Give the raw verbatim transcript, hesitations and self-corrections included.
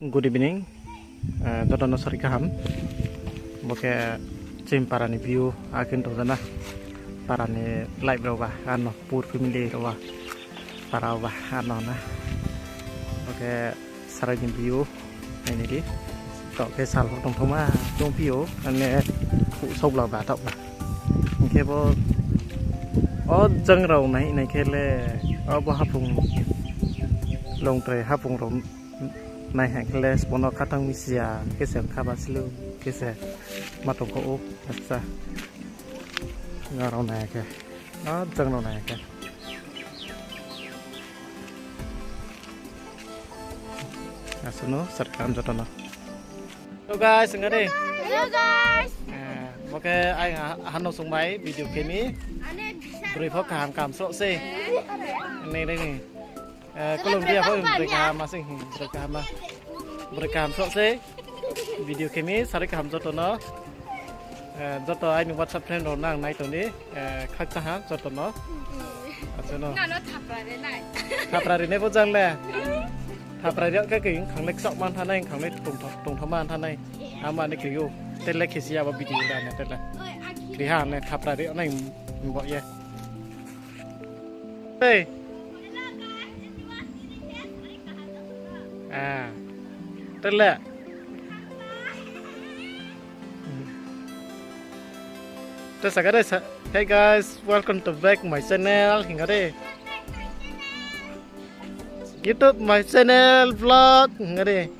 Good evening, joto no sari kaham. Bo khe chini para ni view, akhe tong jana para ni life rao ba, ano poor family rao ba, para ba, ano na. Bo khe sarai ni view, nai nai di. Taoh khe sal pho tongthaoma tongphi ou, ane huh saohbla ba taoh ba. Hing khe bo, o jang rao nai nai khe le, abo haphung, longtrai haphung rao nai hing khe le, sbo no khatang mi si ya khe se kha ba slu khe se ma tongkho ou, acha. Jang rao nai khe, o jang rao nai khe. Asuh no sari kaham joto no. Hello guys, hing di. Hello guys. Bo khe ai ha-, hano sung bai video khe mi. Broi pho kaham kaham sroh sei. Nai nai ni. Kolom dia pho broi kaham ma sei, broi kaham ma. Broi kaham sroh sei. Video khe mi, sari kaham joto no. Joto aini WhatsApp friend rao nang nai tong di. Khakchang ha joto no. Acha no. Thapra rinai pho jang le. Thapra ri khe khe khangnai kchaoh man thanai, khangnai tongthaoma thanai. Ama ni kri ou. Tele khe si ya bo video la ne tele. Kri ha ne thapra ri nai bo ye. Ei. Tele. Te saka de sa, hey guys, welcome to back my channel, hing di. YouTube my channel vlog, hing di.